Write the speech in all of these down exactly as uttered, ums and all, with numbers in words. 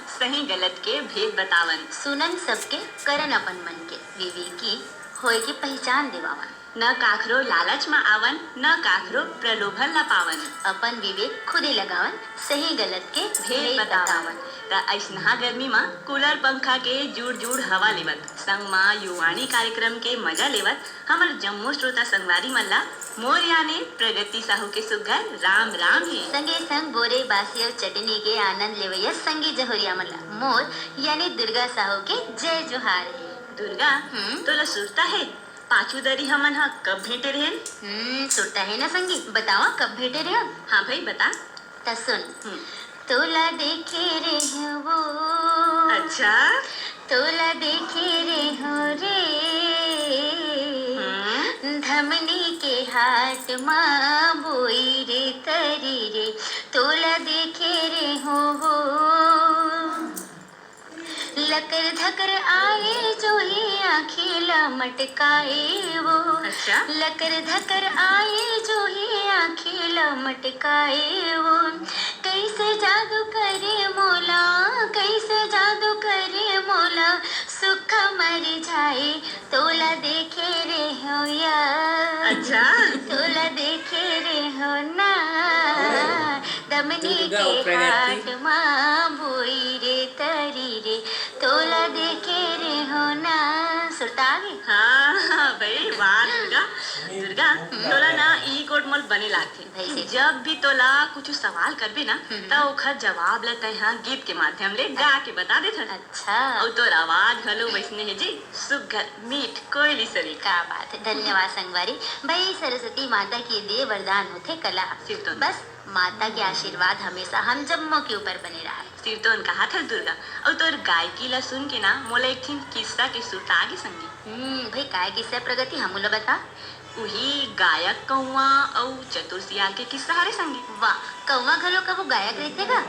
सही गलत के भेद बतावन। सुनन सबके, करन अपन मन के, विवेकी होय के पहिचान देवावन। न काखरो लालच म आवन, न काखरो प्रलोभन ल पावन। अपन विवेक खुदे लगावन, सही गलत के भेद भेद बतावन। बतावन। त अइसनहा गर्मी म कूलर पंखा के जुड़ जुड़ हवा लेवत, संग म युवाणी कार्यक्रम के मजा लेवत, हमर जम्मो श्रोता संगवारी मन ला मोर याने प्रगति साहू के सुग्घर राम राम हे। संगे संग बोरे बासी अउ चटनी के आनंद लेवइया संगी जहुरिया मन ला मोर याने दुर्गा साहू के जय जोहार हे। दुर्गा, हम्म? तोला सुरता हे, पाछू दरी हमन ह कब भेंटे रहेन? हम्म, सुरता हे ना संगी, बतावा कब भेंटे रहेन? हाँ भाई, बता। त सुन, हम्म। तोला देखे रेहेंव वो। अच्छा? तोला देखे रेहेंव रे। हम्म। धमनी के हाट मा बोई रे तरी रे। तोला देखे रेहेंव वो। लकर धकर आए जो ही आँखी ला मटकाए वो। अच्छा। लकर धकर आए जो ही आँखी ला मटकाए वो। कइसे जादू करे मोला, कइसे जादू करे मोला, सुख मर जाए तोला देखे रेहेंव या। अच्छा। तोला देखे रेहेंव ना, दमनी दुर्गा के अउ प्रगति। हाट मा बोई रे तरी रे, तोला देखे रेहेंव ना। सुरता आ गे? हाँ, हाँ, भाई, वाह, दुर्गा। दुर्गा, तोला ना ई गोठ मोला बने लागथे। भाई से। जब भी तोला कुछ सवाल करबे ना, हम्म। त ओखर जवाब ल तैं ह गीत के माध्यम ले गा के बता देथस। अच्छा। अउ तोर आवाज घलो वइसने हे जी, सुग्घर, मीठ, कोयली सरीख। का बात हे, धन्यवाद संगवारी। भाई, सरस्वती माता के दे वरदान होथे कला। सिरतोन। बस माता के आशीर्वाद हमेशा हम जम्मो के ऊपर बने रहय। सिरतोन कहाथस दुर्गा, अउ तोर गायकी ला सुन के ना मोला एक ठिन किस्सा के सुरता आगे संगी। हम्म, भाई, काय किस्सा प्रगति, हमू ला बता। उही गायक कौवा अउ चतुर सियार के किस्सा हरे संगी। वाह, कौवा घलो कभू गायक रहिथे का?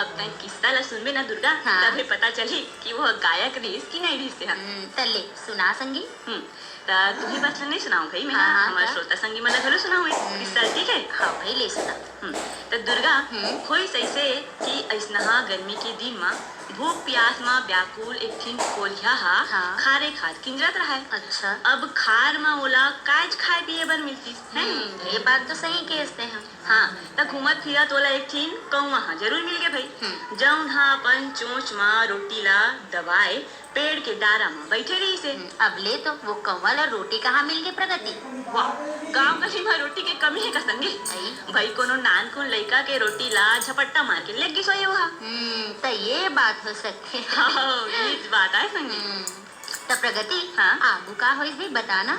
अब तैं किस्सा ला सुनबे ना दुर्गा, हाँ। तभे पता चलही कि वो गायक रहिस कि नहीं रहिस तेहा। हम्म, त ले, सुना संगी। हम्म, त तुही बस ला नहीं सुनाऊं भाई, मैं हाँ, हाँ, हमर का? श्रोता संगी मन ला घलो सुनाऊं एक हम्म। किस्सा, ठीक है? हाँ भाई, ले सुना। हम्म, त दुर्गा, हम्म। होइस अइसे कि अइसनहा गर्मी के दिन म भूख पियास म व्याकुल एक ठिन कोलिहा ह हाँ। खारे खार किंजरत रहय। अच्छा। अब खार म ओला कायच खाए पिए बर मिलतिस, है नी? हम्म, ये बात तो सही कहेस तें ह। हाँ, त घूमत फिरत ओला एक ठिन कौवा ह जरूर मिल गे भाई, हम्म। जउन ह अपन चोंच म रोटी ला दबाए पेड़ के डारा म बइठे रहिस हे। हम्म, अब ले तो वो कौवा ला रोटी कहाँ मिल गे प्रगति? वाह, गाँव गली म रोटी के कमी हे का संगी? अई। भाई कोनो नानकुन लइका के रोटी ला झपट्टा मार के लेग गिस होही ओहा। हम्म, त ये बात हो सकथे। हाँ, ये बात आय संगी। हम्म, त प्रगति, हाँ? आगू का होइस भी बता ना।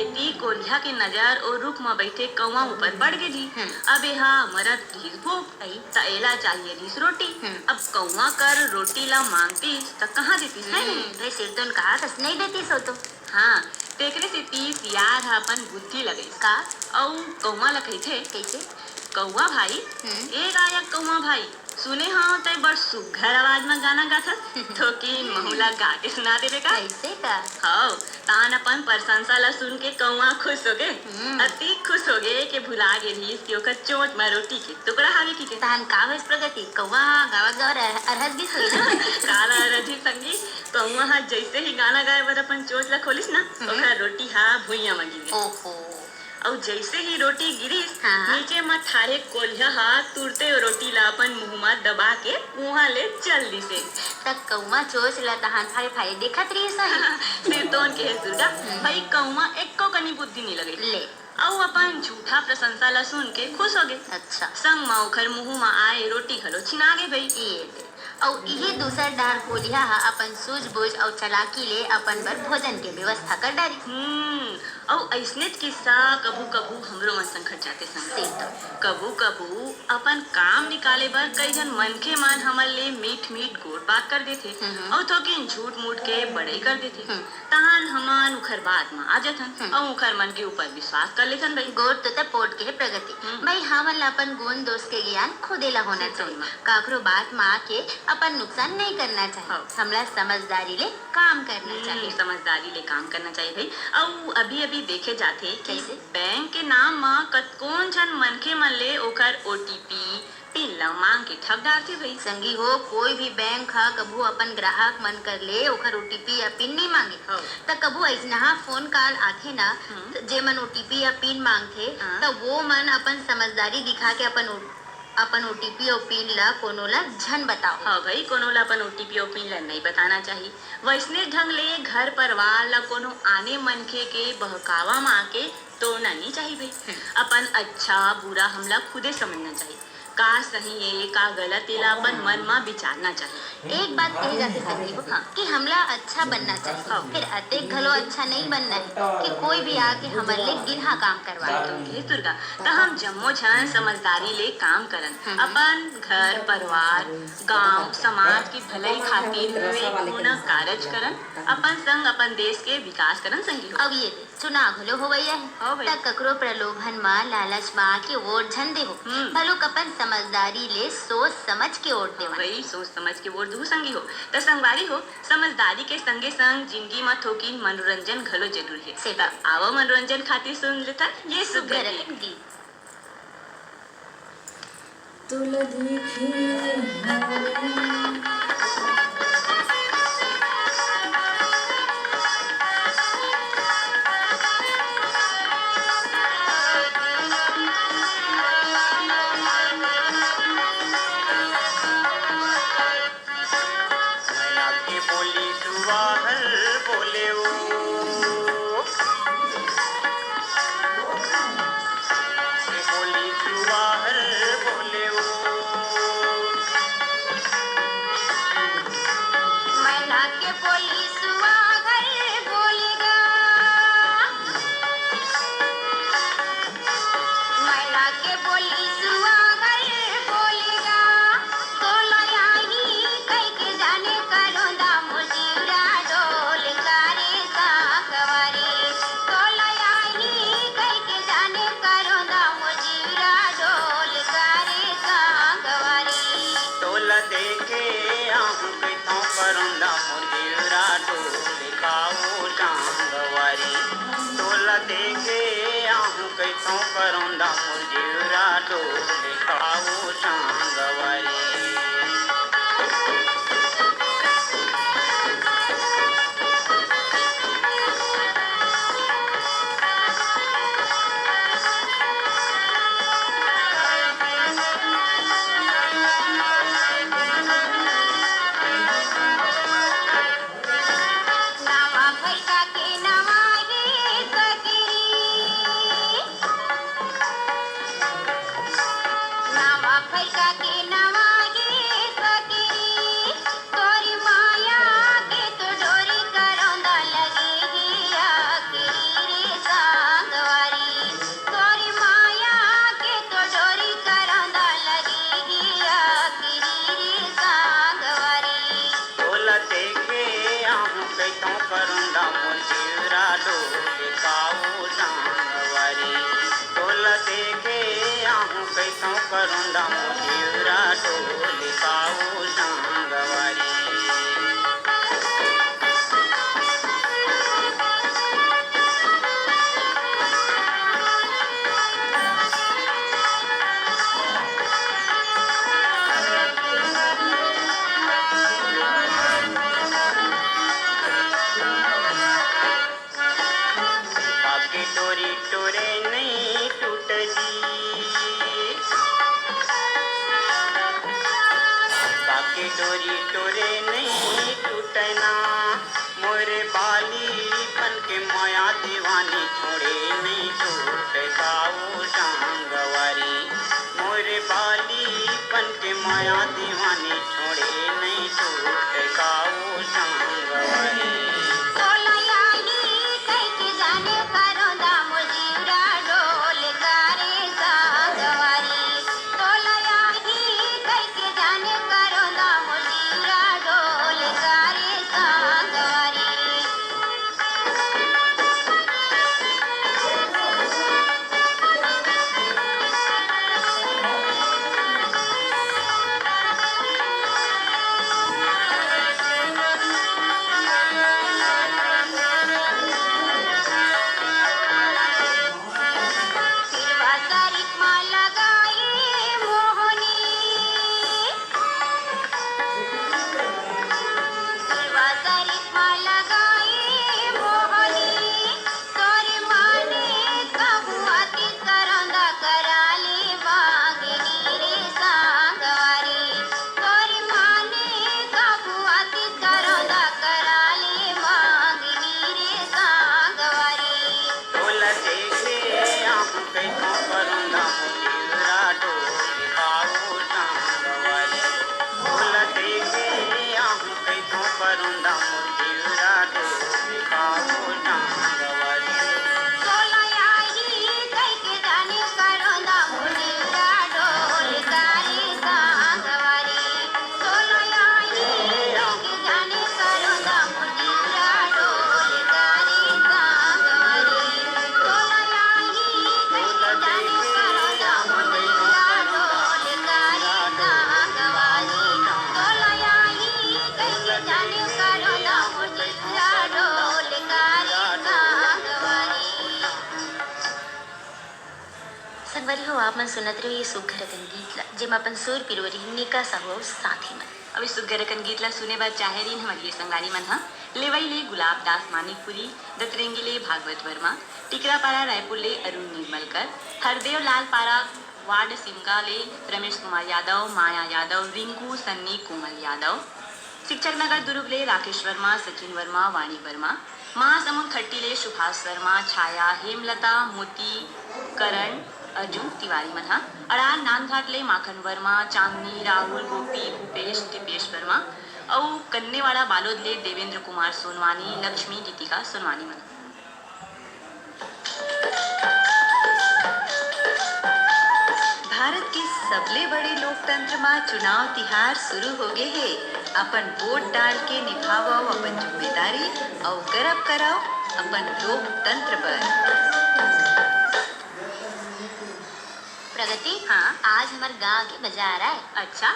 एती कोलिहा के नजर ओ रुख म बइठे कौवा ऊपर पड़ गे जी। हम्म। अब एहा मरत रिहिस भूख, अई। त एला चाहिए रिहिस रोटी। हम्म। अब कौवा कर रोटी ला मांगतिस त कहाँ देतिस, है हम्म, नहीं? भाई सिरतोन कहाथस नहीं देतिस हो तो। हाँ, तेकरे सेती सियार ह अपन बुद्धि लगइस। का? अउ कौवा ल कहिथे, कइसे? कौवा भाई, हम्म। ए गायक कौवा भाई, सुने हंव तैं बड़ सुग्घर आवाज म गाना गाथस, थोकिन महू ला गा के सुना देबे का? कइसे का? हव, तान अपन प्रशंसा ल सुन के कौवा खुश होगे। हम्म। अति खुश होगे के भुला गे रिहिस कि ओकर चोंच म रोटी के टुकड़ा हावे कहिके। तान का होइस प्रगति? कौवा ह गावत गावत अर-, अरहस गिस होही ना? काला अरहस जी संगी, कौवा ह जइसे ही गाना गाए बर अपन चोंच ल खोलिस ना, हम्म। ओखर रोटी ह भुइयां म गिर गे। ओहो। अउ जइसे ही रोटी गिरिस, हाँ। नीचे म ठाढ़े कोलिहा ह तुरते ओ रोटी ल अपन मुंह म दबा के उहां ले चल दिस हे। त कौवा चोंच ल तहान फारे फारे देखत रिहिस होही। सिरतोन कहे दुर्गा, हम्म। भाई कौवा एको कनी बुद्धि नइ लगइस। ले। अउ अपन झूठा प्रशंसा ल सुन के खुश होगे। अच्छा। संग म ओखर मुंह म आए रोटी घलो छिना गे भई। ये दे। अउ इही दूसर डार कोलिहा ह अपन सूझबूझ अउ चालाकी ले अपन बर भोजन के व्यवस्था कर डारिस। हम्म, अउ अइसनेच किस्सा कभू-कभू हमरो मन संग घट जाथे संग। से तो। कभू-कभू अपन काम निकाले बर कई झन मनखे मन हमर ले मीठ-मीठ गोठ बात कर देथे हम्म। अउ थोकिन झूठ-मूठ के बड़ई कर देथे। हम्म। तहान हमन उखर बात म आ जथन हम्म। अउ उखर मन के ऊपर विश्वास कर लेथन भई। गोठ तो तैं पोठ कहे प्रगति। हम्म। भई हमन ला अपन गुण दोष के ज्ञान खुदे ला होना सही चाहिए। बात। काकरो बात म आके अपन नुकसान नहीं करना चाहिए। हाँ। हमला समझदारी ले काम करना हम्म, चाहिए। समझदारी ले काम करना चाहिए भई। अउ अभी-अभी देखे जाथे कि कइसे? बैंक के नाम म कतकोन झन मनखे मन ले ओखर ओटीपी, पिन ल मांग के ठग डारथे भई। संगी हो, कोई भी बैंक ह कभू अपन ग्राहक मन कर ले ओखर ओटीपी या पिन नइ मांगे। हव। त कभू अइसनहा फोन कॉल आथे ना, हम्म। जेमन ओटीपी या पिन मांगथे, हाँ। त वो मन अपन समझदारी दिखा के अपन ओ-, अपन ओटीपी अउ पिन ल कोनो ल झन बताओ। हाँ भई, कोनो ल अपन ओटीपी अउ पिन ल नइ बताना चाही। वइसने ढंग ले घर परिवार ल कोनो आने मनखे के बहकावा म आके तोड़ना नइ चाही भई। हम्म। अपन अच्छा बुरा हमला खुदे समझना चाही। का सही ए, का गलत, एला अपन मन म बिचारना चाही। एक बात कही जाथे संगी हो, हाँ। कि हमला अच्छा बनना चाही, हाँ। फिर अतेक घलो अच्छा नइ बनना हे कि कोई भी आके हमर ले गिरहा काम करवा दे। हे दुर्गा, त हम जम्मो झन समझदारी ले काम करन, हम्म। अपन घर, परिवार, गांव, समाज के भलई खातिर विवेकपूर्ण कारज करन, अपन संग अपन देश के विकास करन संगी हो। अब ये दे, चुनाव घलो होवइया हे, हव भई। त ककरो प्रलोभन म, लालच म आके वोट झन देहू। हम्म। भलुक अपन समझदारी ले सोच समझ के वोट देवव। भई, सोच समझ के वोट देहू संगी हो। त संगवारी हो, समझदारी के संगे संग जिंदगी म थोकिन मनोरंजन घलो जरूरी हे। सही बात। त आवा मनोरंजन खातिर सुन लेथन ये सुघर सुघर गीत। गीत। तोला देखे हवे। मैना के बोली सुवाहल बोले ओ। के बोली सुवाहल बोले ओ। मैना के बोली सुवाहल बोले गा। मैना के बोली सुवाहल बोले गा। तोला आही कहिके जाने करोंदा मोर जीवरा डोल कारे सांगवारी। तोला आही कहिके जाने करोंदा मोर जीवरा डोल कारे सांगवारी। तोला देखे आहूं कहिथंव करोंदा मोर जीवरा डोल काऊ सांगवारी। तोला देखे आहूं कहिथंव करोंदा मोर जीवरा डोल काऊ सांगवारी। नवा फइका के नवा ये सगरी। नवा फइका के नवा ये सगरी। तोरी माया के तो डोरी करोंदा लगे हे आखिरी रे सांगवारी। तोरी माया के तो डोरी करोंदा लगे हे आखिरी रे सांगवारी। तोला देखे आहूं कहिथंव करोंदा मोर जीवरा डोल काऊ सांगवारी। तोला देखे आहूं कहिथंव करोंदा मोर जीवरा डोल काऊ सांगवारी। काके डोरी टोरे नइ टूटय जी। काके डोरी टोरे नइ टूटय ना। मोरे बालीपन के मया दीवानी छोड़े नइ टूटय काऊ सांगवारी। मोरे बालीपन के मया दीवानी छोड़े नइ टूटय काऊ सांगवारी। तोला आही कहिके जाने करोंदा मोर जीवरा डोल कारे सांगवारी। तोला आही कहिके जाने करोंदा मोर जीवरा डोल कारे सांगवारी। संगवारी हो, आप मन सुनत रहो ये सुघर अकन गीत ला, जेमा अपन सुर पिरोरी निका साहू अउ साथी मन। अब इस सुघर अकन गीत ला सुने बर चाहे रहिन हमर ये संगवारी मन ह, लेवई ले गुलाब दास मानिकपुरी, दतरेंगी ले भागवत वर्मा, टिकरापारा रायपुर ले अरुण निर्मलकर, हरदेव लाल पारा वार्ड सिमगा ले रमेश कुमार यादव, माया यादव, रिंकू, सन्नी, कोमल यादव, शिक्षक नगर दुर्ग ले राकेश वर्मा, सचिन वर्मा, वाणी वर्मा, महासमुंद खट्टी ले सुभाष वर्मा, छाया, हेमलता, मोती, करण, अर्जुन तिवारी मन ह। अड़ार नांदघाट ले माखन वर्मा, चांदनी, राहुल, गोपी, भूपेश, दीपेश वर्मा, अउ कन्नेवाड़ा बालोद ले देवेंद्र कुमार सोनवानी, लक्ष्मी, गीतिका सोनवानी मन। भारत के सबले बड़े लोकतंत्र म चुनाव तिहार शुरू होगे हे। अपन वोट डाल के निभावव अपन जिम्मेदारी अउ गरब करव अपन लोकतंत्र बर। प्रगति, हाँ? आज हमर गांव के बाजार आय। अच्छा,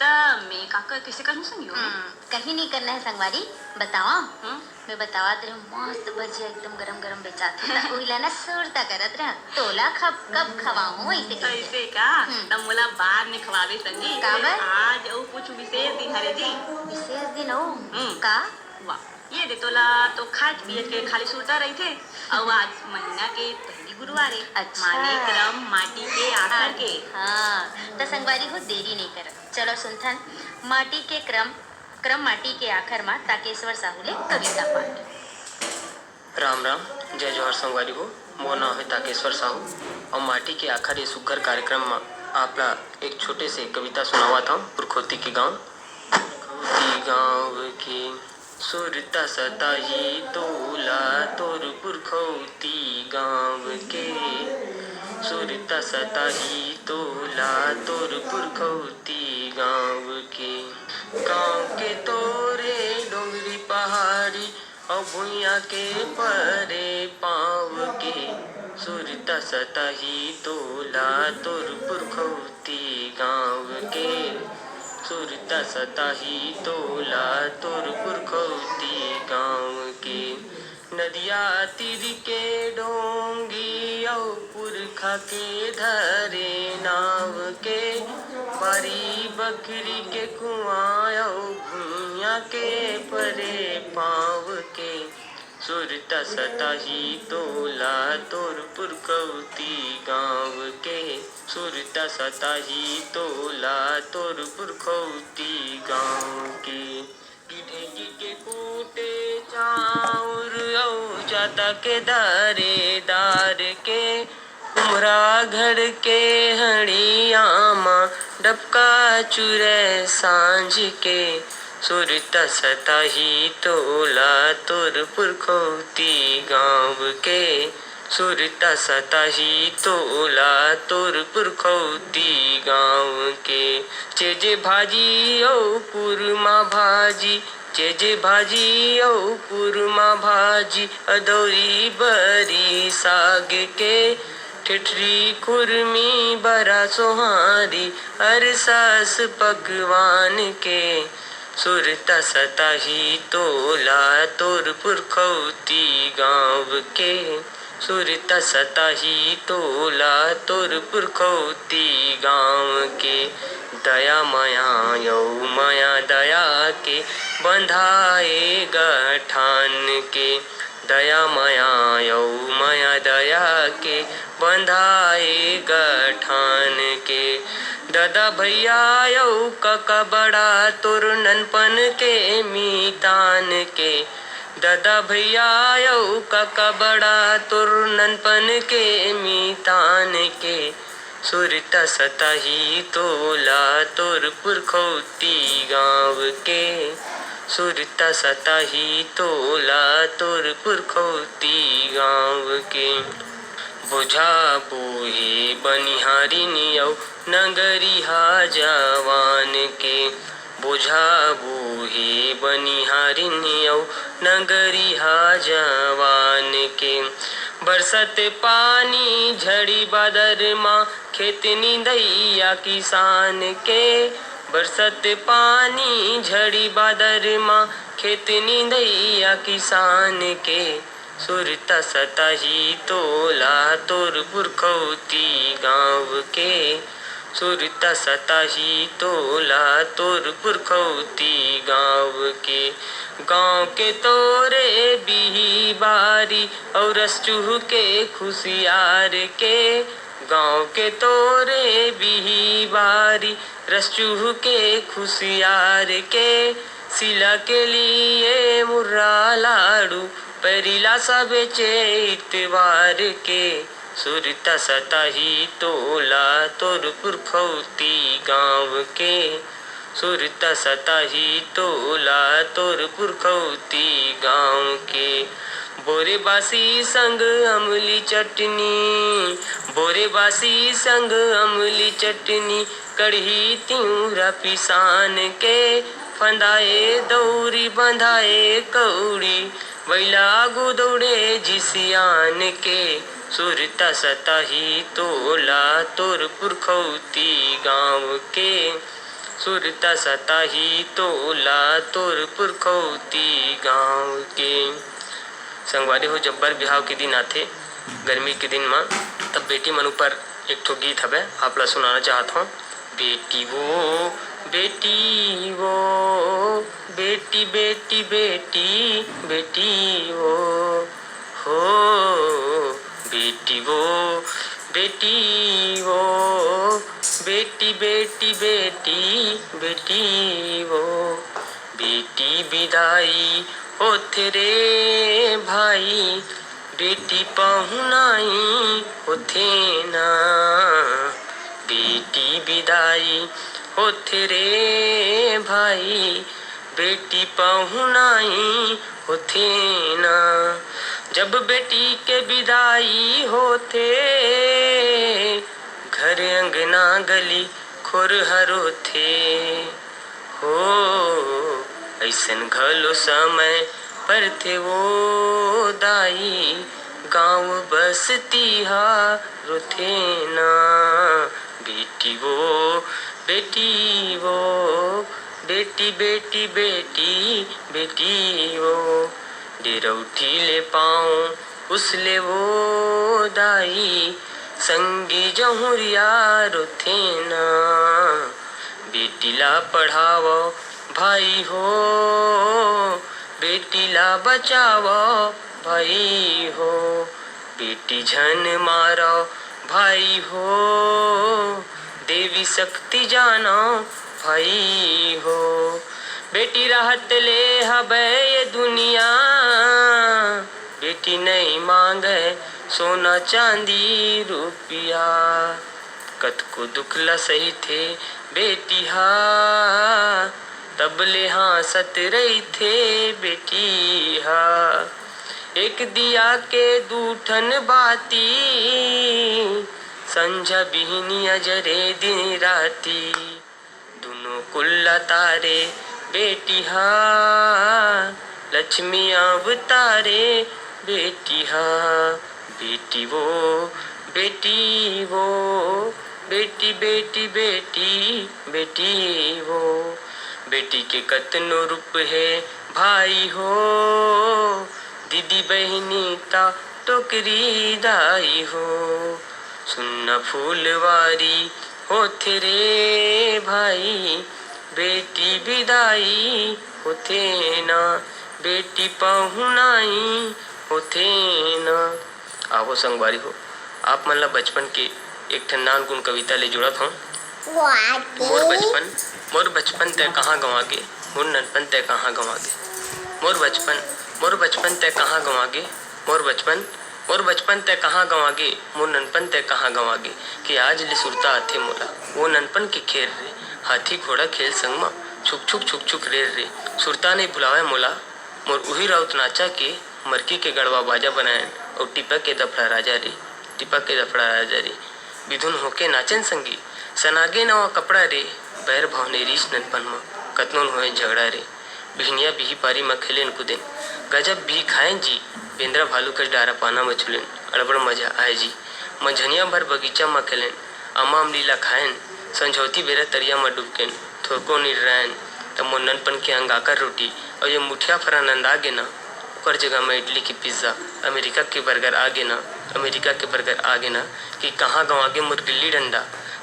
त मैं का कर, कैसे करूँ संगी? हम्म, कहीं नहीं करना है संगवारी, बतावा। हम्म। मैं बतावत रहे हूँ, मस्त भजिया एकदम गरम गरम बेचात होता, उही ला ना सुरता करत रहे। तोला खब-, कब खवाहूँ ऐसे कहिके। ऐसे का? हम्म। त मोला बाद में खवाबे संगी। काबर? आज अउ कुछ विशेष दिन हरे जी। विशेष दिन अउ? हम्म। का? वाह, ये दे तोला तो खाए पिए के खाली सुरता रहिथे। अउ आज महीना के पहली गुरुवार हे। अच्छा। माने क्रम माटी के आखर के। हाँ, त संगवारी हो, देरी नहीं करत, चलो सुनथन माटी के क्रम। क्रम माटी के आखर म ताकेश्वर साहू ले कविता पाठ। राम राम, जय जोहार संगवारी हो। मोर नाम हे ताकेश्वर साहू अउ माटी के आखर ये सुग्घर कार्यक्रम म आप ला एक छोटे से कविता सुनावत हंव। पुरखौती के गांव, पुरखौती गांव के सुरता सताही तोला तोर पुरखौती गांव के। सुरता सताही तोला तोर पुरखौती गांव के। गांव के तोरे डोंगरी पहाड़ी अउ भुइयां के परे पांव के। सुरता सताही तोला तोर पुरखौती गांव के। सुरता सताही तोला तोर पुरखौती गांव के। नदिया तीर के डोंगी अउ पुरखा के धरे नाव के। बारी बखरी के कुआं अउ भुइयां के परे पांव के। सुरता सताही तोला तोर पुरखौती गांव के। सुरता सताही तोला तोर पुरखौती गांव के। कि ढेंकी के कूटे चाउर अउ जाता के दारे दार के। कुम्हरा घर के हड़िया म डबका चुरे सांझ के। सुरता सताही तोला तोर पुरखौती गांव के। सुरता सताही तोला तोर पुरखौती गांव के। चेजे भाजी अउ पुरमा भाजी, चेजे भाजी अउ पुरमा भाजी, अदौरी बरी साग के। ठेठरी खुरमी बरा सोहारी, अरसस पकवान के। सुरता सताही तोला तोर पुरखौती गांव के। सुरता सताही तोला तोर पुरखौती गांव के। दया मया अउ मया दया के बंधाए गठान के। दया मया अउ मया दया के बंधाए गठान के। ददा भैया अउ कका बड़ा तोर ननपन के मितान के। ददा भैया अउ कका बड़ा तोर ननपन के मितान के। सुरता सताही तोला तोर पुरखौती गांव के। सुरता सताही तोला तोर पुरखौती गांव के। बोझा बोहे बनिहारिन अउ नगरिहा जवान के। बोझा बोहे बनिहारिन अउ नगरिहा जवान के। बरसत पानी झड़ी बादर म खेत निंदइया किसान के। बरसत पानी झड़ी बादर म खेत निंदइया किसान के। सुरता सताही तोला तोर पुरखौती गाँव के, सुरता सताही तोला तोर पुरखौती गाँव के। गाँव के तोरे बिही बारी अउ रस चुहके खुसियार के, गाँव के तोरे बिही बारी रस चुहके खुसियार के। सिला के लिए मुर्रा लाडू परिला सबेचे इतवार के। सुरता सताही तोला तोर पुरखौती गाँव के, सुरता सताही तोला तोर पुरखौती गाँव के। बोरे बासी संग अमली चटनी, बोरे बासी संग अमली चटनी, कड़ही तिउरा पिसान के। फंदाए दौरी बंधाए कौड़ी, बैला आगू दौड़े जिसियान के। सुरता सताही तोला तोर पुरखौती गाँव के, सुरता सताही तोला तोर पुरखौती गाँव के। संगवारी हो, जब बर बिहाव के दिन आथे, गर्मी के दिन म, तब बेटी मन ऊपर एक ठो गीत हवे, आप ला सुनाना चाहत हौं। बेटी वो, बेटी वो, बेटी, बेटी, बेटी, बेटी वो, हो, बेटी वो, बेटी वो, बेटी, बेटी, बेटी, बेटी वो। बेटी बिदाई होथे रे भाई, बेटी पहुनाई होथे ना। बेटी बिदाई होथे रे भाई, बेटी पहुनाई होथे ना। जब बेटी के बिदाई होथे, घर अंगना गली खोर हर होथे। हो, अइसन घलो समय परथे वो दाई, गाँव बस्ती हा रोथे ना। बेटी वो, बेटी वो, बेटी, बेटी, बेटी, बेटी वो। डेरौठी ले पाँव उसले वो दाई, संगी जहुरिया रोथे ना। बेटी ला पढ़ावो भाई हो, बेटी ला बचावो भाई हो, बेटी झन मारो भाई हो, देवी शक्ति जानो भाई हो। बेटी रहत ले हबे ये दुनिया, बेटी नइ मांगे सोना चांदी रुपिया। कतको दुख ल सहिथे बेटी हा, तब ले हाँसत रहिथे बेटी हा। एक दिया के दू ठन बाती, संझा बिहनिया जरे दिन राती। दुनो कुल्ला तारे बेटी हा, लक्ष्मी अवतारे बेटी हा। बेटी वो, बेटी वो, बेटी, बेटी, बेटी, बेटी वो। बेटी के कतनो रूप हे भाई हो, दीदी बहिनी ता टोकरी दाई हो। सुन्ना फूलवारी होथे रे भाई, बेटी बिदाई होथे ना, बेटी पहुनाई होथे ना। आवो संगवारी हो, आप मन ला बचपन के एक ठन नानकुन कविता ले जोड़त हौं। मोर बचपन, मोर बचपन तै कहाँ गंवा गे, मोर ननपन तै कहाँ गंवा गे। मोर बचपन, मोर बचपन तै कहाँ गंवा गे, मोर बचपन, मोर बचपन तै कहाँ गंवा गे, मोर ननपन तै कहाँ गंवा गे। कि आज ले सुरता आथे मोला, वो ननपन के खेल रे। हाथी घोड़ा खेल संग मा, छुक छुक छुक छुक रेर रे। सुरता नइ भुलावय मोला, मोर उही राउत नाचा के, मरकी के गड़वा बाजा बनायन, अउ टिपक के दफड़ा राजा रे, टिपक के दफड़ा राजा रे। बिधुन होके नाचेन संगी, सनागे नवा कपड़ा रे। बैर भाव नइ रिहिस ननपन म, कतनो न होय झगड़ा रे। बिहनिया बिही पारी म खेलेन कूदेन, गजब बिही खाएन जी। बेंदरा भालू कस डारा पाना म झूलेन, अड़बड़ मजा आय जी। मंझनिया भर बगीचा म खेलेन, अमा अमली ला खाएन। संझौती बेरा तरिया म डुबकेन, थोरको निडराएन, त मोर ननपन के अंगाकर रोटी अउ ये मुठिया फरा नंदा गे ना। ओकर जगह म इटली के पिज्जा, अमेरिका के बर्गर आ गे ना, अमेरिका के बर्गर आ गे ना, कि कहाँ गंवा गे मोर गिल्ली डंडा,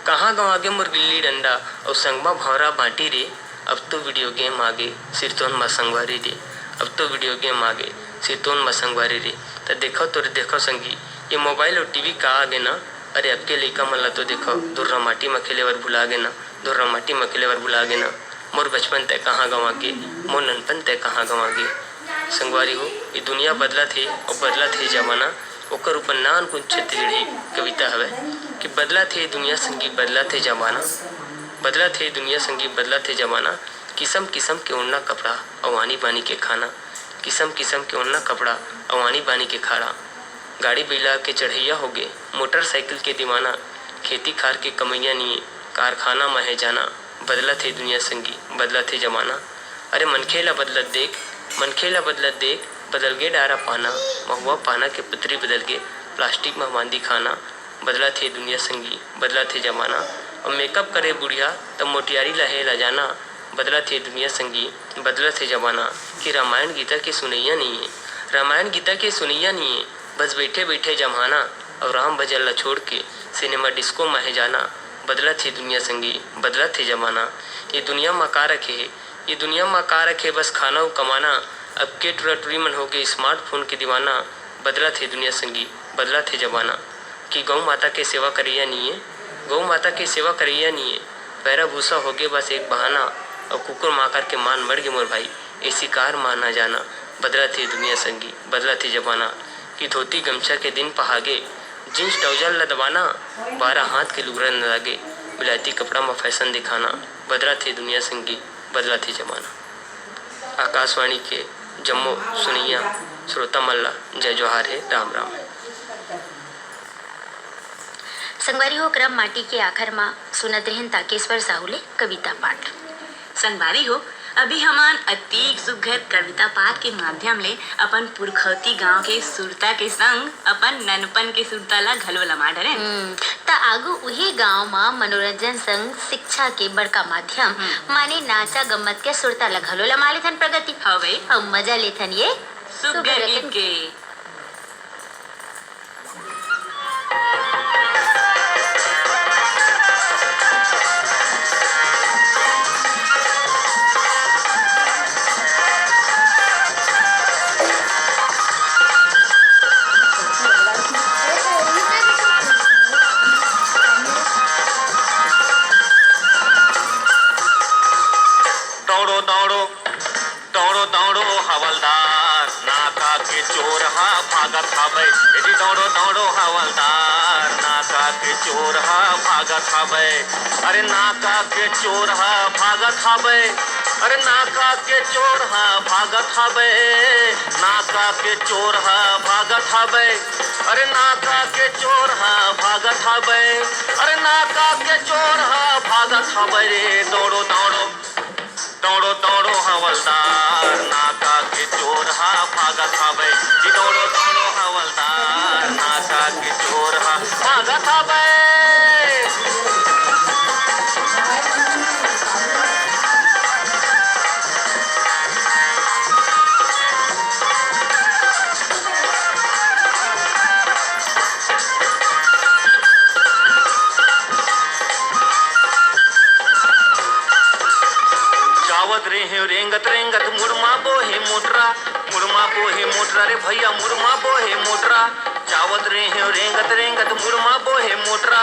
कहाँ गंवा गे मोर गिल्ली डंडा, अउ संगमा भौंरा बांटी रे, अब तो वीडियो गेम आ गे सिरतोन म संगवारी रे, अब तो वीडियो गेम आ गे सिरतोन म संगवारी रे। त देखव तो रे देखव संगी, ये मोबाइल अउ टीवी का आ गे ना, अरे अब के लइका मन ला तो देखव, धुर्रा माटी म खेले बर भुला गे ना, धुर्रा माटी म खेले बर भुला गे ना, मोर बचपन तैं कहाँ गंवा गे, मोर ननपन तैं कहाँ गंवा गे। संगवारी हो, ये दुनिया बदलत हे अउ बदलत हे जमाना, ओकर ऊपर नानकुन छत्तीसगढ़ी कविता हवय कि बदलत हे दुनिया संगी, बदलत हे जमाना, बदलत हे दुनिया संगी, बदलत हे जमाना, किसम किसम के ओढ़ना कपड़ा अउ आनी बानी के खाना, किसम किसम के ओढ़ना कपड़ा अउ आनी बानी के खाना। गाड़ी बइला के चढ़इया होगे, मोटरसाइकिल के दीवाना, खेती खार के कमइया निये, कारखाना म हे जाना, बदलत हे दुनिया संगी, बदलत हे जमाना। अरे मनखे ल बदलत देख, मनखे ल बदलत देख, बदल गे डारा पाना, महुआ पाना के पुतरी बदल गे, प्लास्टिक म मांदी खाना, बदलत हे दुनिया संगी, बदलत हे जमाना। अब मेकअप करे बुढ़िया, त मोटियारी ल हे ल जाना, बदलत हे दुनिया संगी, बदलत हे जमाना, कि रामायण गीता के सुनइया नइये, रामायण गीता के सुनइया नइये, बस बइठे बइठे जम्हाना, अउ राम भजन ल छोड़ के सिनेमा डिस्को म हे जाना, बदलत हे दुनिया संगी, बदलत हे जमाना। ये दुनिया म का रखे हे, ये दुनिया म का रखे, बस खाना अउ कमाना, अब के टुरा टुरी मन होगे स्मार्टफोन के दीवाना, बदलत हे दुनिया संगी, बदलत हे जमाना। कि गौ माता के सेवा करइया नइये, गौ माता के सेवा करइया नइये, पैरा भूसा होगे बस एक बहाना, अउ कुकुर माकर के मान मर गे मोर भाई, ए शिकार म न जाना, बदलत हे दुनिया संगी, बदलत हे जमाना, कि धोती गमछा के दिन पहागे, जींस ट्राउजर ल दबाना, बारह हाथ के लुगरा न लागे, बिलायती कपड़ा म फैशन दिखाना, बदलत हे दुनिया संगी, बदलत हे जमाना। आकाशवाणी के जम्मो सुनइया श्रोता मन ला जय जोहार हे, राम राम हे। संगवारी हो, क्रम माटी के आखर म सुनत रेहेन ताकेश्वर साहू ले कविता पाठ। संगवारी हो, अभी हमन अतीक सुघ्घर कविता पाठ के माध्यम ले अपन पुरखौती गांव के सुरता के संग अपन ननपन के सुरता ला घलो लमा डरेन। हम्म, त आगू उही गांव म मनोरंजन संग शिक्षा के बड़का माध्यम हम्म। माने नाचा गम्मत के सुरता ला घलो लमा लेथन प्रगति। हवे। अउ मजा लेथन ये सुघ्घर सुघ्घर गीत के। दौड़ो, दौड़ो, दौड़ो, दौड़ो हवलदार, नाका के चोर ह भागत हवय। ए जी दौड़ो, दौड़ो हवलदार, नाका के चोर ह भागत हवय। अरे नाका के चोर ह भागत हवय, अरे नाका के चोर ह भागत हवय, नाका के चोर ह भागत हवय, अरे नाका के चोर ह भागत हवय, अरे नाका के चोर ह भागत हवय रे। दौड़ो, दौड़ो, दौड़ो, दौड़ो हवलदार, नाका के चोर ह भागत हवय। जी दौड़ो, दौड़ो हवलदार, नाका के चोर ह भागत हवय। जावत रेहेंव रेंगत रेंगत, मुड़मा बोहे मोटरा, मुड़मा बोहे मोटरा रे भैया, मुड़मा बोहे मोटरा। जावत रेहेंव रेंगत रेंगत, मुड़मा बोहे मोटरा,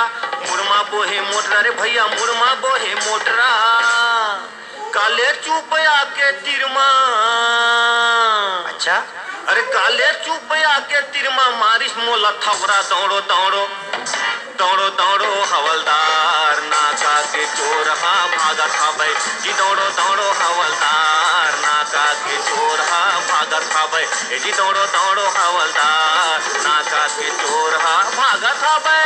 मुड़मा बोहे मोटरा रे भैया, मुड़मा बोहे मोटरा। काले चुप आके तीर मा। अच्छा। अरे काले चुप आके तीर मा मारिस मोला थपरा। दौड़ो, दौड़ो, दौड़ो, दौड़ो हवलदार, नाका के चोर ह भागत हवय। जी दौड़ो, दौड़ो हवलदार, नाका के चोर ह भागत हवय। ए जी दौड़ो, दौड़ो हवलदार, नाका के चोर ह भागत हवय।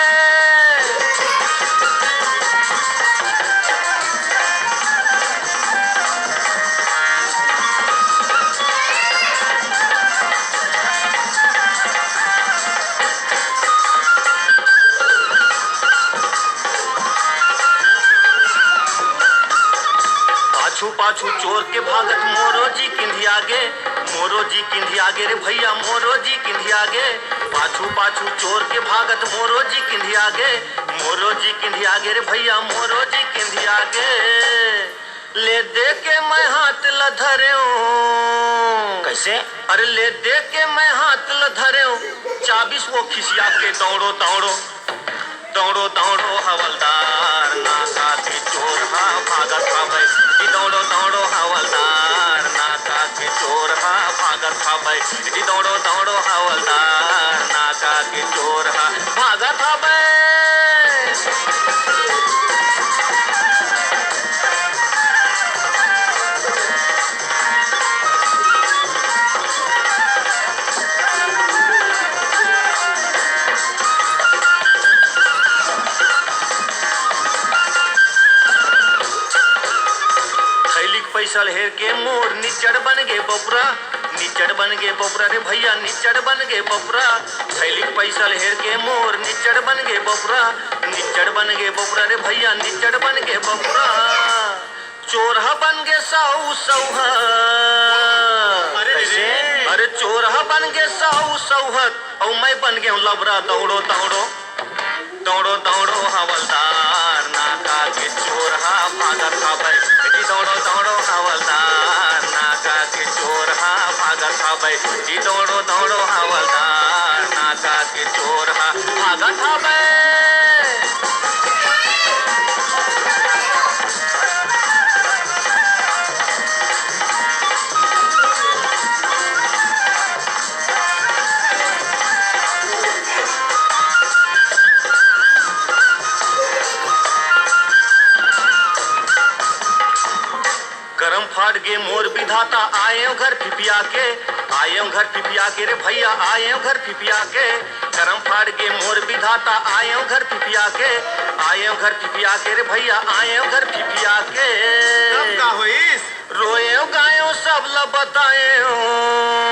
पाछू पाछू चोर के भागत मोरो जी किंधिया गे, मोरो जी किंधिया गे रे भैया, मोरो जी किंधिया गे, पाछू पाछू चोर के भागत मोरो जी किंधिया गे, मोरो जी किंधिया गे रे भैया, मोरो जी किंधिया गे। ले दे के मैं हाथ ल धरेंव। कइसे? अरे ले दे के मैं हाथ ल धरेंव, चाबिस वो खिसिया के दौड़ो दौड़ो। दौड़ो दौड़ो हवलदार, नाका के चोर हा भागत हवय। जी दौड़ो दौड़ो हवलदार, नाका के चोर हा भागत हवय। जी दौड़ो दौड़ो हवलदार, नाका के चोर हा भागत हवय। थैली के पैसा ल हेर के मोर निच्चड़ बन गे बपुरा, निच्चड़ बन गे बपुरा रे भैया, निच्चड़ बन गे बपुरा। थैली के पैसा ल हेर के मोर निच्चड़ बन गे बपुरा, निच्चड़ बन गे बपुरा रे भैया, निच्चड़ बन गे बपुरा। चोर ह बन गे साहू सौहत। अरे रे रे। अरे चोर ह बन गे साहू सौहत, अउ मैं बन गेंव लबरा दौड़ो दौड़ो। दौड़ो दौड़ो हवलदार, नाका के चोर हा भागत हवय। जी दौड़ो दौड़ो हवलदार, नाका के चोर हा भागत हवय। जी दौड़ो दौड़ो हवलदार, नाका के चोर हा भागत हवय। करम फाट गे मोर विधाता, आएव घर फिफिया के, आएव घर फिफिया के रे भैया, आएव घर फिफिया के। करम फाट गे मोर विधाता, आएव घर फिफिया के, आएव घर फिफिया के रे भैया, आएव घर फिफिया के। तब का होइस? रोएव गाएव सब ल बताएव।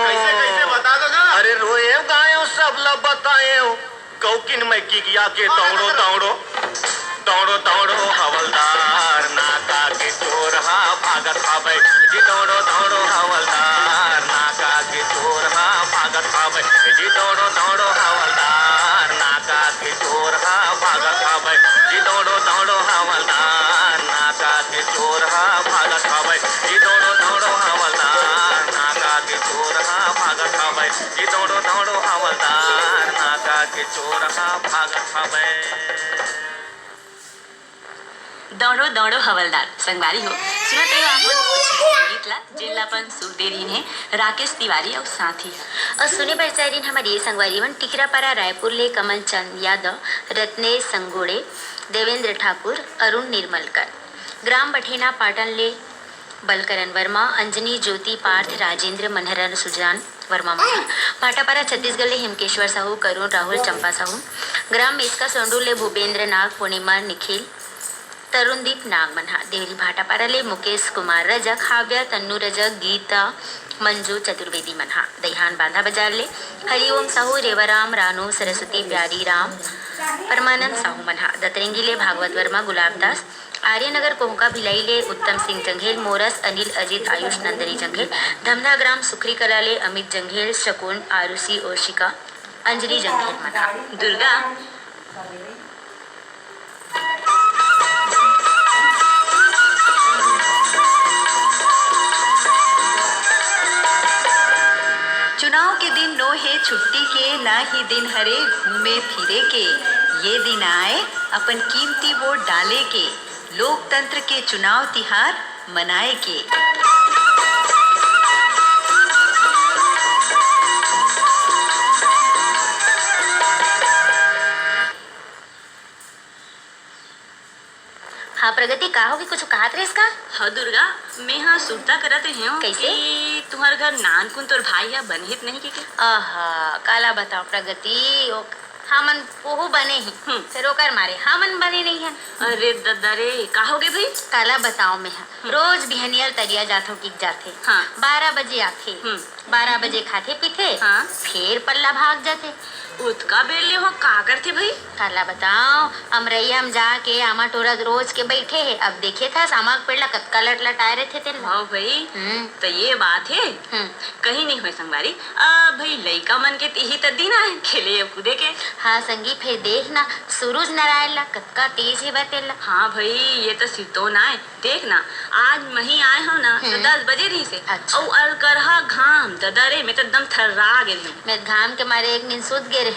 कइसे, कइसे बता दो ना। अरे रोएव गाएव सब ल बताएव। कौकिन मैं किगिया के दौड़ो, दौड़ो, दौड़ो, दौड़ो, हवलदार, नाका के चोर हा भागत हावय। जी दौड़ो, दौड़ो, हवलदार, नाका के चोर हा भागत हावय। जी दौड़ो, दौड़ो, हवलदार, नाका के चोर हा भागत हावय। जी दौड़ो, दौड़ो, हवलदार, नाका के चोर हा भागत हावय। जी दौड़ो, दौड़ो, हवलदार, नाका के चोर हा भागत हावय। जी दौड़ो, दौड़ो, हवलदार, नाका के चोर हा भागत हावय। दौड़ो, दौड़ो, हवलदार। संगवारी हो, सुनत रहो आप मन कुछ गीत ला, जेन ला अपन सुर दे रहिन हे राकेश तिवारी अउ साथी ह। अउ सुने बर चाह रहिन हमर ये संगवारी मन, टिकरापारा रायपुर ले कमल चंद यादव, रत्नेश संगोड़े, देवेंद्र ठाकुर, अरुण निर्मलकर। ग्राम बठेना पाटन ले बलकरन वर्मा, अंजनी, ज्योति, पार्थ, राजेंद्र, मनहरन, सुजान वर्मा मन ह। भाटापारा छत्तीसगढ़ ले हेमकेश्वर साहू, करुण, राहुल, चंपा साहू। ग्राम मेचका सोंडू ले भूपेंद्र नाग, पूर्णिमा, निखिल, तरुणदीप नाग मन ह। देवरी भाटापारा ले मुकेश कुमार रजक, हाव्या, तन्नू रजक, गीता, मंजू चतुर्वेदी मन ह। दईहान बांधा बाजार ले हरिओम साहू, रेवाराम, रानू, सरस्वती, प्यारी राम, परमानंद साहू मन ह। दतरेंगी ले भागवत वर्मा, गुलाब दास, आर्यनगर कोहका भिलाई ले उत्तम सिंह जंघेल, मोरस अनिल अजित आयुष नंदिनी जंघेल, धमधा ग्राम सुखरी कला ले अमित जंघेल, शकुन आरुषि ओशिका अंजलि जंघेल मन ह। दुर्गा। चुनाव के दिन नो हे छुट्टी के, ना ही दिन हरे घूमे फिरे के। ये दिन आए अपन कीमती वोट डाले के, लोकतंत्र के चुनाव तिहार मनाए के। हाँ प्रगति, का होगे, कुछ कहत रहिस का? हाँ दुर्गा, मैं हा सुरता करत रहेंव कइसे? कि तुंहर घर नानकुन तोर भाई हा बने हे त नहीं के, के? आहा, काला बताओ प्रगति, ओ, हमन ओहू बने ही, हम्म। फेर ओकर मारे हमन बने नहीं हन। अरे ददा रे, का होगे भाई? काला बताओ मैं हा, हम्म। रोज बिहनिया ल तरिया जाथों कि जाथे, हाँ। बारह बजे आथे, हम्म। बारह बजे खाथे पीथे, हाँ। फेर पल्ला भाग जाथे। ओतका बेर ले हो का करथे भई? काला बताओ, अमरैया म जाके आमा टोरा रोज के बइठे हे। अब देखे थस, आमा के पेड़ ला कतका लटलटाए रहिथे तेन ला। हाँ भई, हम्म। त ये बात हे। हम्म। कहीं नहीं होय संगवारी। अब भई लइका मन के त इही त दिन आय, खेले अउ कूदे के। हाँ संगी, फेर देख ना, सुरुज नारायण ला कतका तेज हे बा तेन ला। हाँ भई, ये त सिरतोन आय। देख ना, आज मही आए हव ना, त हम्म। दस बजे रहिस हे। अच्छा। अउ अलकरहा घाम, ददा रे, मैं त एकदम थर्रा गे रहेंव। मैं घाम के मारे एक नींद सुत गे रहेंव।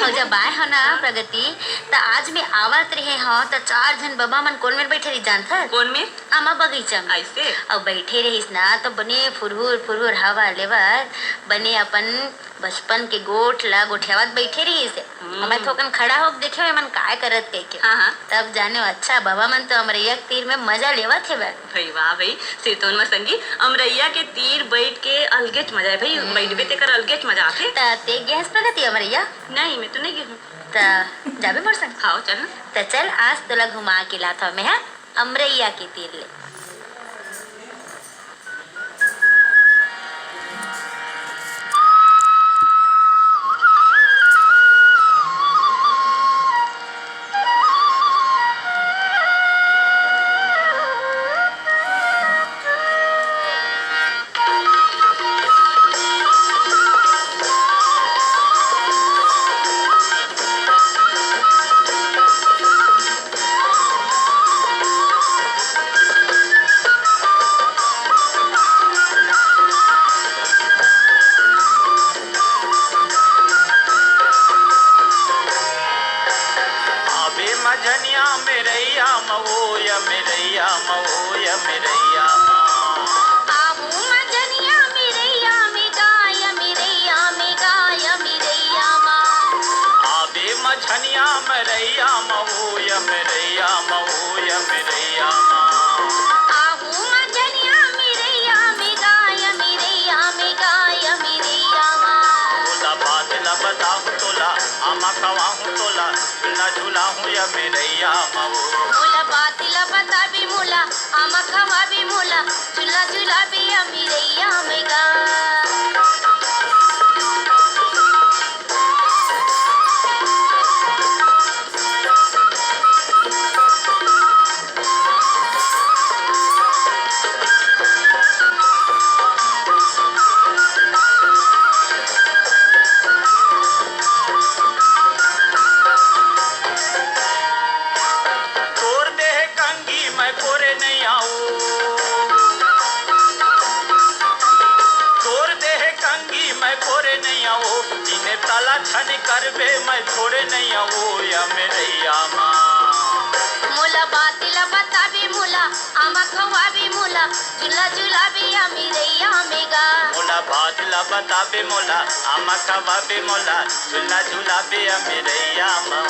अउ जब आए हव ना, हाँ। प्रगति, त आज मैं आवत रहे हव, त चार झन बबा मन कोन मेर बइठे रहिस जानथस? कोन मेर? आमा बगीचा में। अइसे? अउ बइठे रहिस ना, त बने फुरहुर, फुरहुर हवा लेवत, बने अपन बचपन के गोठ ला गोठियावत बइठे रहिस हे। हम्म। अब मैं थोकन खड़ा होके देखे, एमन काय करत कहिके। हाँ, हाँ। तब जाने, अच्छा, बबा मन तो अमरैया के तीर में मजा लेवत हे बे। भई वाह भई, सिरतोन म संगी, अमरैया के तीर बइठ के अलगेच मजा हे भई, हम्म। बइठबे तेकर अलगेच मजा आथे। त ते गे हस प्रगति अमरैया? नहीं, मैं तो नहीं गे हूँ। त जाबे मोर संग? हाँ, चल ना। त चल, आज तोला घुमा के लात हव मैं, हाँ? अमरैया के तीर ले। आबे मझनिया मेरैया म ओ, या मेरैया म ओ, या मेरैया म। आबू मझनिया मेरैया में गा, या मेरैया में गा, या मेरैया म। आबे मझनिया मेरैया म ओ, या मेरैया म ओ, या मेरैया म। आबू मझनिया मेरैया में गा, या मेरैया में गा, या मेरैया म। तोला बात ला बताहूँ तोला, आमा खवाहूँ तोला, झूला झूलाहूँ या मेरैया म ओ। मोला बात ला बताबे मोला, आमा खवाबे मोला, झूला झूलाबे या मेरैया में गा। तोर देह कंगी मैं कोरे नइ आऊं। तोर देह कंगी मैं कोरे नइ आऊं। इने तला छन करबे मैं छोड़े नइ आऊं। या मेरैया मा। मोला बात ला बताबे मोला, आमा खवाबे मोला, झूला झूलाबे या मेरैया में गा। मोला बात ला बताबे मोला, आमा खवाबे मोला, झूला झूलाबे या मेरैया मा।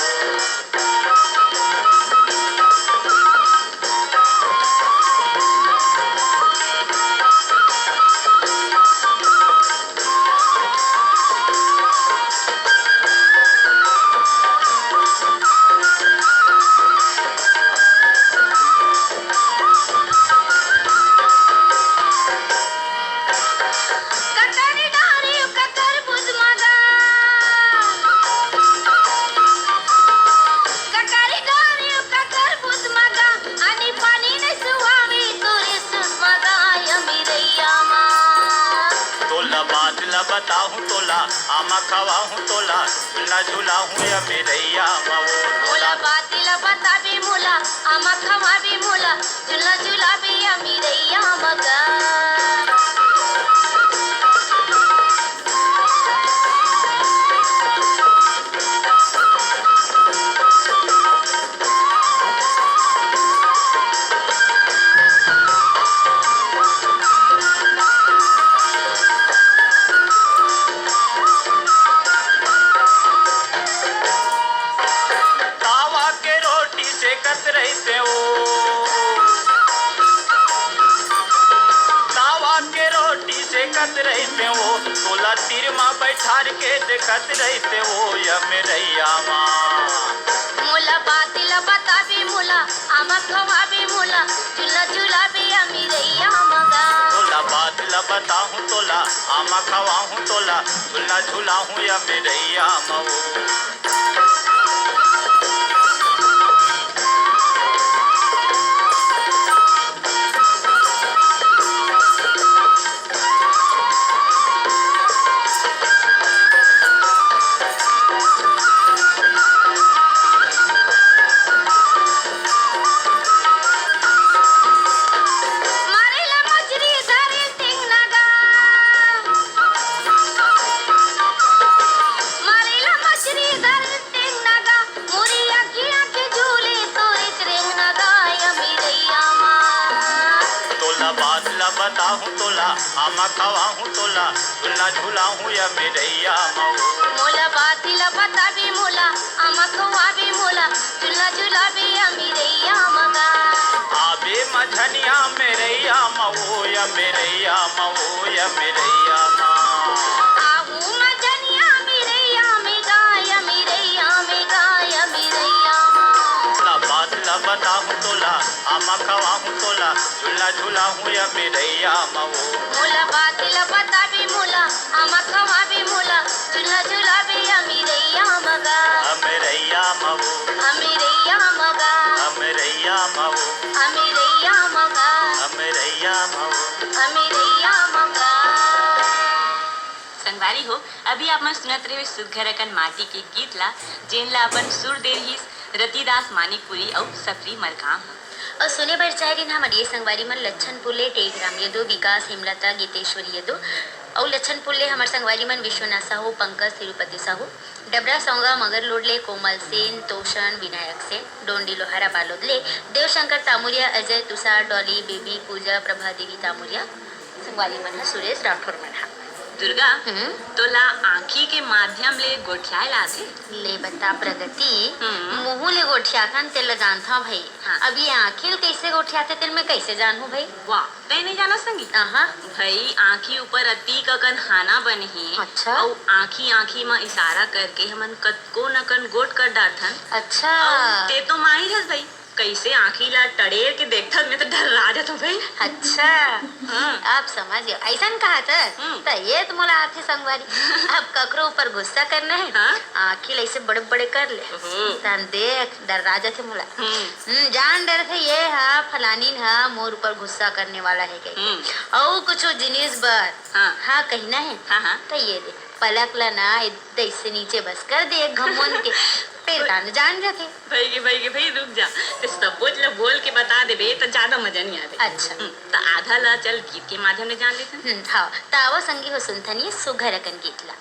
ककर डारी ककर बुझ मगा। ककर डारी ककर बुझ मगा। आनी पानी न सुहावे तोरे सुत मगा या मेरैया मा। तोला बात ला बताहूँ तोला, आमा खवाहूँ तोला, झूला झूलाहूँ या मेरैया मा ओ। मोला बात ला बताबे मोला, आमा खवाबे मोला, झूला झूलाबे या मेरैया मा गा। तावा के रोटी सेकत रहिते ओ। तावा के रोटी सेकत रहिते ओ। तोला तीर मा बैठार के देखत रहिते ओ या मेरैया मा। मोला बात ला बताबे मोला, आमा खवाबे मोला, झूला झूलाबे या मेरैया मा गा। मोला बात ला बताहूँ तोला, आमा खवाहूँ तोला, झुलना झुलाहूँ या मिरैया मऊ। मारेला मछरी धरे टेंगना गा। मारेला मछरी धरे टेंगना गा। मोरी आँखी आँखी झूले तोरे टेंगना गा, या मिरैया मा। तोला बात ला बताहूँ तोला, आमा खवाहूँ तोला, झुलना झुलाहूँ या मिरैया मऊ। मोला बात ला बताबे मोला, आमा खवाबे मोला, झुलना झुलाबे या मिरैया मगा। आबे मझनिया मिरैया मऊ, या मिरैया मऊ, या मिरैया मा। आहू मझनिया मिरैया में गा, या मिरैया में गा, या मिरैया मा। ला बात ला बताहूँ तोला, आमा खवाहूँ तोला, झुलना झुलाहूँ या मिरैया मऊ। मोला बात ला बताबे मोला, आमा खवाबे मोला, झुलना झुलाबे या मिरैया मगा। अमिरैया मऊ। अमिरैया मगा। अमिरैया मऊ। अमिरैया मगा। अमिरैया मऊ। अमिरैया मगा। संगवारी हो, अभी आप मन सुनत रहे सुघर अकन माटी के गीत ला, जेन ला अपन सुर दे रहिस रतिदास मानिकपुरी अउ सफरी मरकाम ह। अउ सुने बर चाह रहिन हमर ये संगवारी मन लच्छनपुर ले टेघराम यदु, विकास, हेमलता, गीतेश्वरी यदु, अउ लच्छनपुर ले हमर संगवारी मन विश्वनाथ साहू, पंकज, तिरुपति साहू, डबरा सौंगा मगरलोड ले कोमल सेन, तोषण, विनायक सेन, डोंडी लोहारा बालोद ले देवशंकर तामुरिया, अजय, तुषार, डॉली, बेबी, पूजा, प्रभा देवी तामुरिया, संगवारी मन ह सुरेश राठौर मन ह। दुर्गा, हम्म। तोला आँखी के माध्यम ले गोठियाए ला आथे? ले बता प्रगति, हम्म। मुहूँ ले गोठियाथन तेला जानथव भई। हाँ। अब ये आँखी ल कइसे गोठियाथे तेला मैं कइसे जानहूँ भई? वाह, तैं नइ जानस संगी? आहा। भई, आँखी ऊपर अतीक अकन हाना बने हे। अच्छा। अउ आँखी, आँखी म इशारा करके हमन कतको नकन गोठ कर डारथन। अच्छा। अउ तें तो माहिर हस भई, कइसे आँखी ला टड़ेर के देखथस, मैं तो डर्रा जाथंव भई। अच्छा। हाँ। अब समझ गेंव। अइसन कहत हस? हम्म। त ये तो मोला आथे संगवारी। अब ककरो ऊपर गुस्सा करना हे, हाँ। आँखी ला अइसे बड़े-बड़े कर ले। ओहो। तहन देख, डर्रा जाथे मोला। हम्म। हम्म, जान डरथे ये ह, फलानिन ह मोर ऊपर गुस्सा करने वाला हे कहिके। हम्म। अउ कुछु जिनिस बर हाँ। हाँ कहिना हे, हाँ, हाँ। त ये दे, पलक ला ना, ए-, अइसे नीचे बस कर दे एक घमोन के, फेर तहन जान जाथे। भई गे, भई गे, भई रुक जा, तें सबोच ला बोल के बता देबे त जादा मजा नइ आवे। अच्छा। हम्म, त आधा ला चल गीत के माध्यम ले जान लेथन। हम्म, हाँ, त आवा संगी हो सुनथन ये सुघर अकन गीत ला।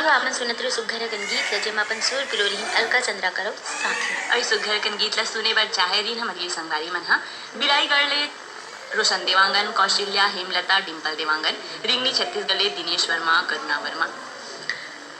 तो आपन सुनत रहो सुघर अकन गीत ल, जेमा अपन सुर पिरोलिन अलका चंद्रा करो साथ में। अउ सुघर अकन गीत ल सुने बर चाहे रिन हमर ये संगवारी मन ह बिलाईगढ़ ले रोशन देवांगन, कौशल्या, हेमलता, डिंपल देवांगन, रिंगनी छत्तीसगढ़ ले दिनेश वर्मा, करुणा वर्मा।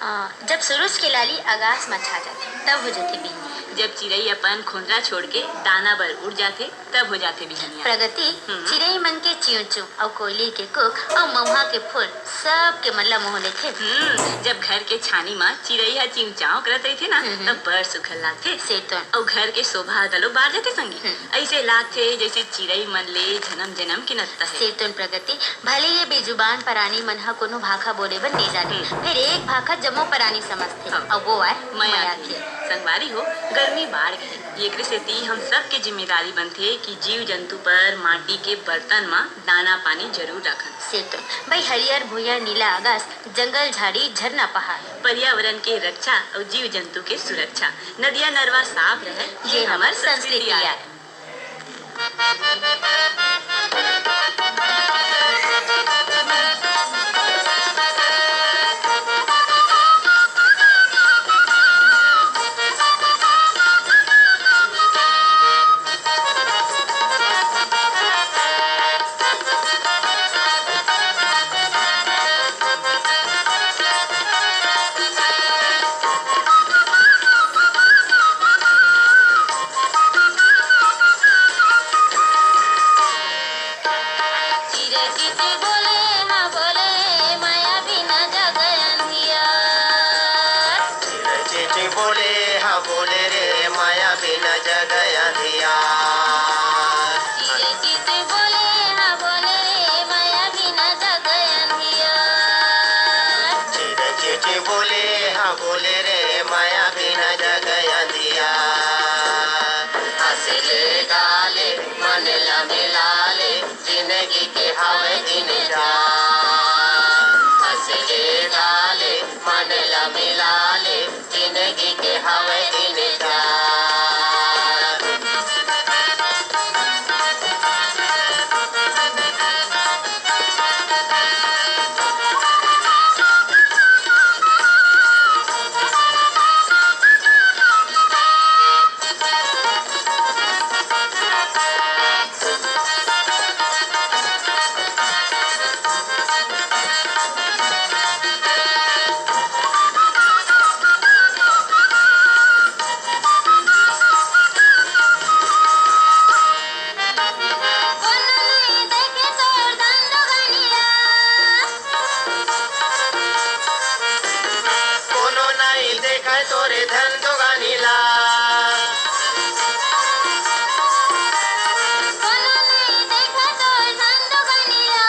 आ, जब सुरुज के लाली आकाश म छा जाथे, तब हो जाथे बिहनिया। जब चिरई अपन खोंदरा छोड़ के दाना बर उड़ जाथे, तब हो जाथे बिहनिया। प्रगति, हम्म। चिरई मन के चिंव चिंव अउ कोयली के कुक अउ महुआ के फूल, सब के मन ला मोह लेथे। हम्म, जब घर के छानी म चिरई ह चिंव चांव करत रहिथे ना, हम्म। तब बड़ सुघर लागथे। से तो। अउ घर के शोभा घलो बाढ़ जाथे संगी। हम्म। अइसे लागथे जइसे चिरई मन ले जनम जनम के नत्ता हे। से तो प्रगति, भले ये बेजुबान परानी मन ह कोनो भाखा बोले बर नइ जाने, हम्म। फेर एक भाखा जम्मो परानी समझथे, हाँ। अउ वो आय मया मया के। के। संगवारी हो, गर्मी बाढ़ गे, एकरे सेती हम सबके जिम्मेदारी बनथे कि जीव जंतु बर माटी के बर्तन म दाना पानी जरूर राखन। से तो भाई, हरियर भुइयां, नीला आकाश, जंगल झाड़ी, झरना पहाड़। पर्यावरण के रक्षा अउ जीव जंतु के सुरक्षा। नदिया नरवा साफ रहे, ये ये हमर हमर संस्कृति संस्कृति आय। आय। चिरचिट बोले हा बोले रे माया बिना जग अंधियार। चिरचिट बोले हा बोले रे माया बिना जग अंधियार। चिरचिट बोले हा बोले रे माया बिना जग अंधियार। चिरचिट बोले हा बोले रे माया बिना जग अंधियार। हंस ले गा ले मन ला मिला ले, जिंदगी के हवे दिन चार। हंस ले गा ले मन ला मिला ले, जिंदगी के हवे दिन चार। कोनो नइ देखे तोर धन दोगनिया। कोनो नइ देखे तोरे धन दोगनिया। कोनो नइ देखे तोर धन दोगनिया।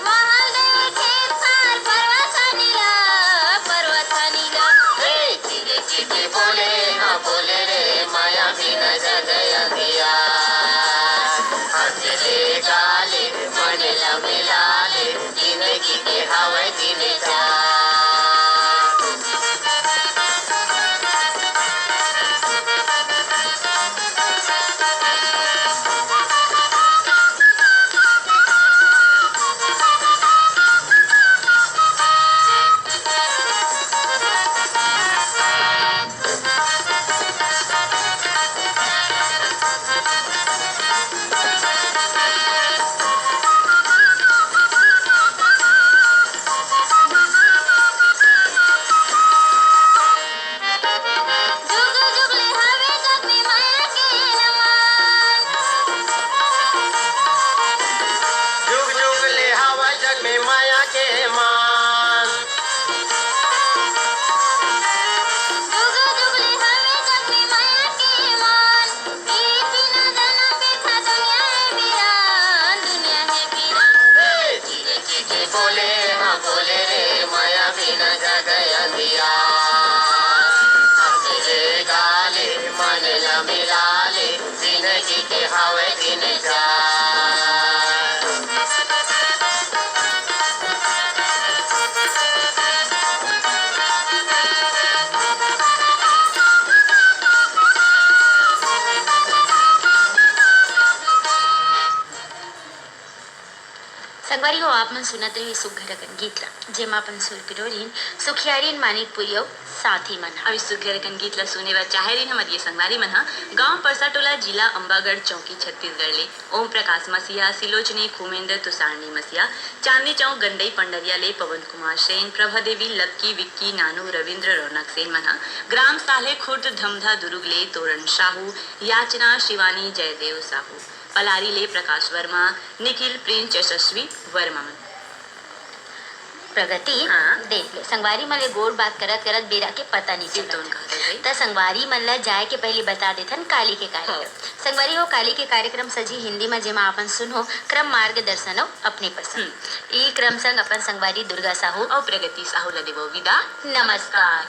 महल देखे खार पर्वत नीला, पर्वत नीला। हे, चिरे चिरे बोले, हाँ बोले रे, माया बिना जग अंधियार। हंस ले, गा ले, मन ला मिला ले, जिंदगी के हवे दिन चार। जुग जुग ले हवे जग में माया के नमन। जुग जुग ले हवे जग में माया के मान। जुग जुग ले हवे जग में माया के मान। ए बिना जनम बिरथा दुनिया हे बिरान, दुनिया हे बिरान। हे, चिरे चिरे बोले, हाँ बोले रे, माया बिना जग अंधियार। हंस ले, गा ले, मन ला मिला ले, जिंदगी के हवे दिन चार। संगवारी हो, आप मन सुनत रहिए सुघर अकन गीत ला, जेमा अपन सुर पिरो रहिन सुखियारिन मानिकपुरी अउ साथी मन ह। अब इस सुघर अकन गीत ला सुने बर चाहे रहिन हमर ये संगवारी मन ह गांव परसा टोला, जिला अंबागढ़ चौकी, छत्तीसगढ़ ले ओम प्रकाश मसीहा, सिलोचनी, खुमेंद्र, तुषारनी मसीहा, चांदनी चौक, गंडई पंडरिया ले पवन कुमार सेन, प्रभा देवी, लक्की, विक्की, नानू, रविंद्र, रौनक सेन मन ह, ग्राम साल्हे खुर्द धमधा दुरुग ले तोरण साहू, याचना, शिवानी, जयदेव साहू, पलारी ले प्रकाश वर्मा, निखिल, प्रिंस, यशस्वी वर्मा मन। प्रगति, हाँ। देख ले, संगवारी मन ले गोठ बात करत करत बेरा के पता नहीं चलत। त संगवारी मन ला जाए के पहले बता देथन काली के कार्यक्रम। हाँ। संगवारी हो, काली के कार्यक्रम सजी हिंदी में, जेमा अपन सुनहो क्रम मार्गदर्शन अउ अपने पसंद। हम्म। ई क्रम संग अपन संगवारी दुर्गा साहू अउ प्रगति साहू ला देवो विदा। नमस्कार।